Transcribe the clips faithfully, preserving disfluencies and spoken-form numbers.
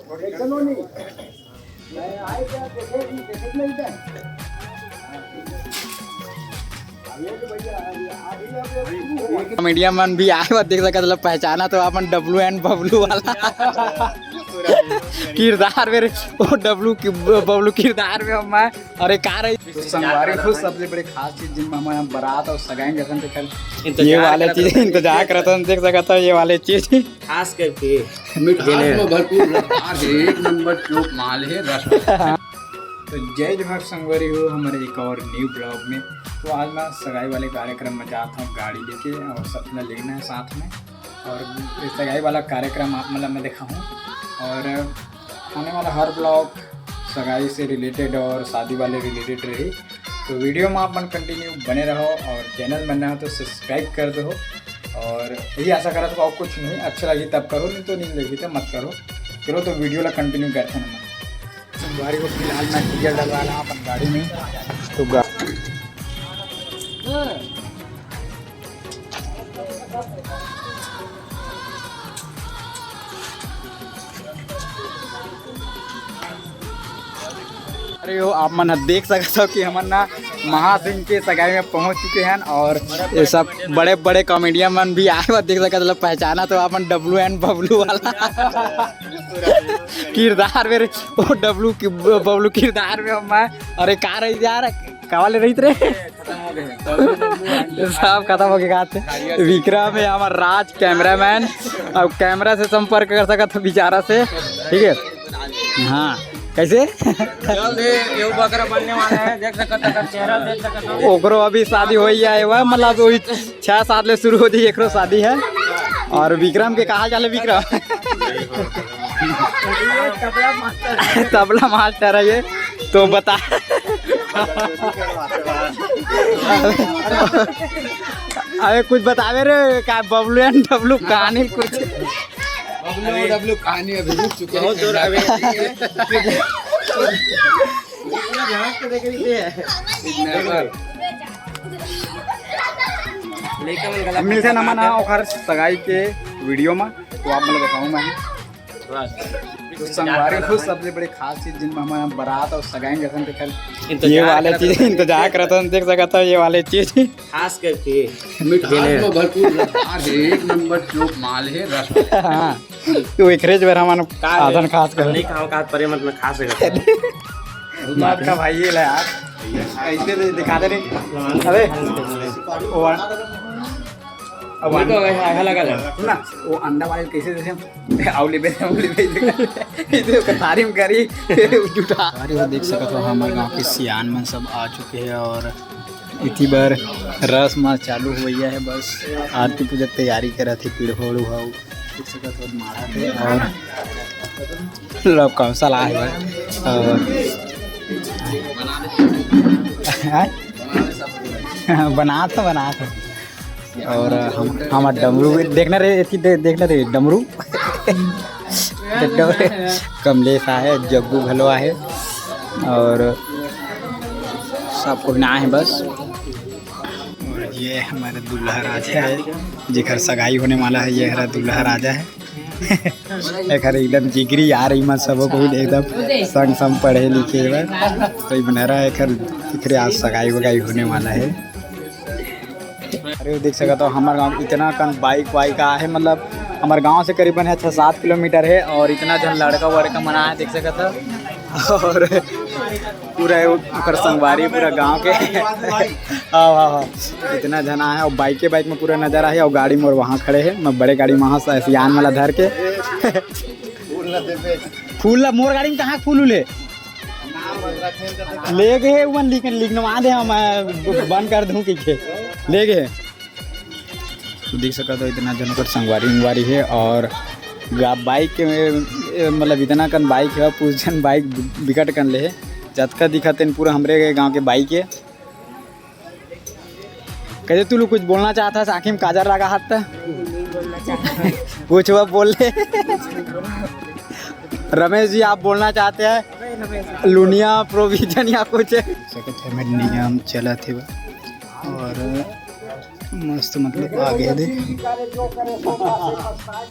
चलो नहीं, मैं आए क्या देखे कि देखे कि नहीं था? अभी तो भैया, अभी, अभी आप लोग शुरू हुआ। मीडिया मन भी आए बा, देख सकत हव, पहचानत हव अपन डब्लू एंड बबलू वाला किरदार में रे, वो डब्लू की, बबलू किरदार में हम आए। अरे का रही तो संगवारी हो, सबले बड़े खास चीज जिन में हम बारात और सगाई जैसन के कल इंतजार ये वाले करत चीज हन। इंतजार करत हन, देख सकत हव ये वाले चीज। खास करके मिठास जिन्हें में भरपूर रफ्तार है, एक नंबर चोप माल है, रस। तो जय जोहार संगवारी हो, हमारे एक और न्यू ब्लॉग में। तो आज मैं सगाई वाले कार्यक्रम में जात हूँ गाड़ी लेके और सपना लेना है साथ में। और ये सगाई वाला कार्यक्रम आप मतलब मैं दिखाऊँ और आने वाला हर ब्लॉग सगाई से रिलेटेड और शादी वाले रिलेटेड रही। तो वीडियो में आप मन कंटिन्यू बने रहो और चैनल में नया हो तो सब्सक्राइब कर दो। और यही आशा करत हूँ, और कुछ नहीं, अच्छा लगी तब करो, नहीं तो नहीं लगी तो मत करो। चलो तो वीडियो ला कंटिन्यू करते हैं हम। गाड़ी को फिलहाल मैं गियर डलवा रहा हूँ अपन गाड़ी में। तो गा- अरे हो, आप मन ह देख सकत हव कि हमन ना महासिंह के सगाई में पहुंच चुके हैं और ये सब बड़े-बड़े कॉमेडियन मन भी आए हुए, देख सकत हव, पहचानत हव अपन डब्लू एंड बबलू वाला किरदार में रे, वो डब्लू की, बबलू किरदार में हम आए। अरे का रही यार, का वाले रहित रे? सब खत्म हो गए। विक्रम है हमार राज कैमरामैन, अब कैमरा से संपर्क कर सकत हव बेचारा से, ठीक है? हाँ, कैसे? जल्द ही ये बकरा बनने वाला है, देख सकत हव, चेहरा देख सकत हव। ओकरो अभी शादी हो ही जाए हुआ है, मतलब वही छह सात ले शुरू हो जाए, एकरो शादी है। और विक्रम के कहा चाले विक्रम? तबला मास्टर है ये, तो बता। अरे कुछ बतावे रे, का बबलू एंड डब्लू कहानी कुछ? बबलू डब्लू कहानी अभी रुक चुके हैं। बहुत जोर अभी। मिलते हैं नमन ओखर सगाई के वीडियो में, तो आप मतलब बताऊँ मैं। तो संगवारी हो, सबले बड़े खास चीज जिन में हमारे यहाँ बारात और सगाई जैसन के कल इंतजार ये वाले करत चीज हन। इंतजार करत हन, देख सकत हव ये वाले चीज। खास करके मिठास जिन्हें में भरपूर रफ्तार है, एक नंबर चोप माल है, रस। हाँ, तो एकरे बर हमन का आदन खास कर नहीं कहा, का परे मत में खास है। बात का भाई ये ले यार, ऐसे दे-, दिखा दे रे। अबे, वो अब वो तो है, है लगा ले। सुन ना, वो अंडा वाले कैसे देते हैं? आउली बे, आउली बे, इधर का तारीफ करी, जूठा। अरे वो देख सकत हव, हमारे गांव के सियान मन सब आ चुके हैं और इति बर रस्म चालू होइया है, बस आरती पूजा के तैयारी करत हे, पीढ़ा उढ़ा देख सकत हव, माढ़ा के और लोग कौशल आए हैं और बनात तो बनात है। और हम, हमर डमरू भी देखना रे, एती दे-, देखना रे डमरू। कमलेश आहे, जग्गू घलो आहे और सब कोई ना आहे बस। और ये हमारे दूल्हा राजा है, जेकर सगाई होने वाला है, ये हरा दूल्हा राजा है। एकर एकदम जिगरी यार, इमा सबो कोई एकदम संग संग पढ़े लिखे बा। तो ई बनरा एकर, एकरे आज सगाई वगाई होने वाला है। अरे, देख सकत हव, हमर गांव इतना कन बाइक वाइक आहे, मतलब, हमर गांव से करीबन है छः सात किलोमीटर है और इतना जन लड़का वड़का मन आहे, देख सकत हव। और पूरा ओकर संगवारी, पूरा गांव के। हाँ, हाँ, हाँ। इतना जन आहे और बाइके बाइक में पूरा नजारा है और गाड़ी मोर वहाँ खड़े है, मैं बड़े गाड़ी में वहाँ से सियान वाला धर के। फूल ला मोर गाड़ी में कहाँ फूल उले? ले गए हे, उमन लिख-, लिखनवा दे, हम, अ, बंद कर दूं कहिके। ले गए हे। तो देख सकत हव, इतना जन ओकर संगवारी उंगवारी हे और गा-, बाइक के, ए, मतलब, इतना कन बाइक हे, कुछ जन बाइक बि-, बिकट कन ले हे। जतका दिखत हे, पूरा हमरे गांव के बाइक हे। कहिथे, तू लोग कुछ बोलना चाहत हस, आँखी में काजर लगा हाथ त? कुछ वो बोल ले। रमेश जी, आप बोलना चाहते हैं? लुनिया प्रोविजन या कुछ? सकत हे, मैं नियम चलत हे और मस्त, मतलब, आगे दे।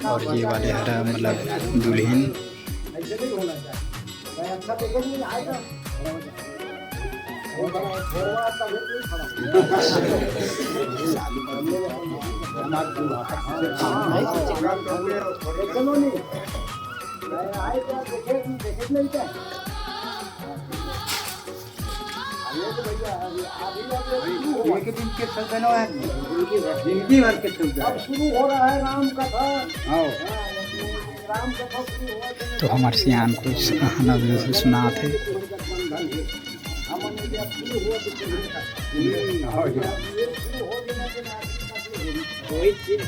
और ये वाले हरा, मतलब, दुल्हन ये नहीं होना चाहिए। मैं अच्छा देखे नहीं आएगा। वो बड़ा घोड़वा तब भी खड़ा। हमारे को हाँ, हाँ, हाँ, हाँ। चलो नहीं। मैं आए तो देखे, देखे नहीं क्या? एक दिन के चलते ना है, जिंदगी भर के चलते अब हैं। शुरू हो रहा है राम कथा। हाँ। राम कथा शुरू हो गई। तो हमारे सियान कुछ कहाना भी सुनात हे। हमन ये शुरू हो गई। हम्म, हाँ, हाँ। ये शुरू हो गई ना कि ना, वही चीज।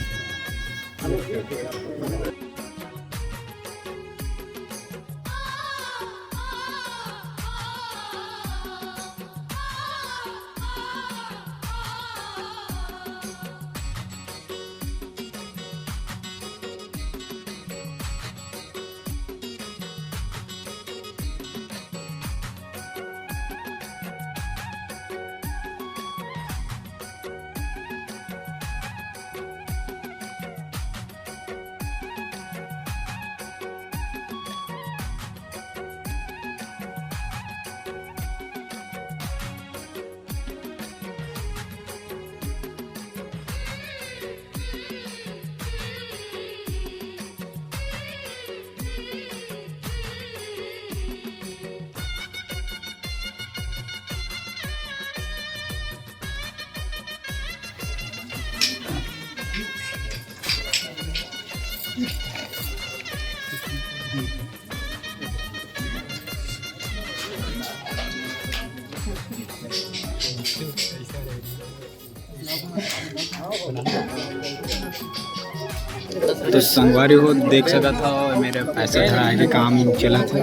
तो संगवारी हो, देख सकत हव, मेरे पैसा धराए के काम चलत हे।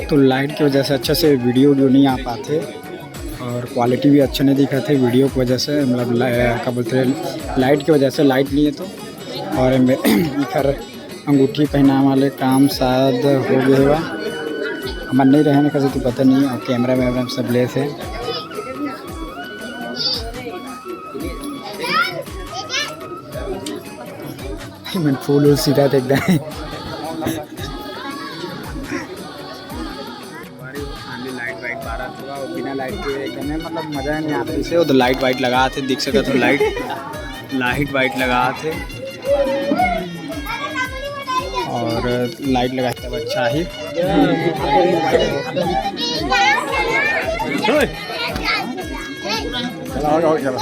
तो लाइट की वजह से अच्छा से वीडियो वीडियो नहीं आ पाते और क्वालिटी भी अच्छा नहीं दिखा थे वीडियो की वजह से, मतलब ला-, क्या बोलते हैं, लाइट की वजह से, लाइट नहीं है तो। और एमे इखर अंगूठी पहनाए वाले काम शायद हो गए हुआ, हमन नहीं रहे ना, कैसे तो पता नहीं। और कैमरा वैमरा में सब लेस है। मन फूल उल सीधा देख दे। लाइट वाइट बारह थोड़ा बिना लाइट के एकदम है, मतलब मजा नहीं आता। इसे वो तो लाइट वाइट लगा थे, देख सकत हो लाइट, लाइट वाइट लगा थे। और लाइट लगाए तब अच्छा ही। चला, चला, चला।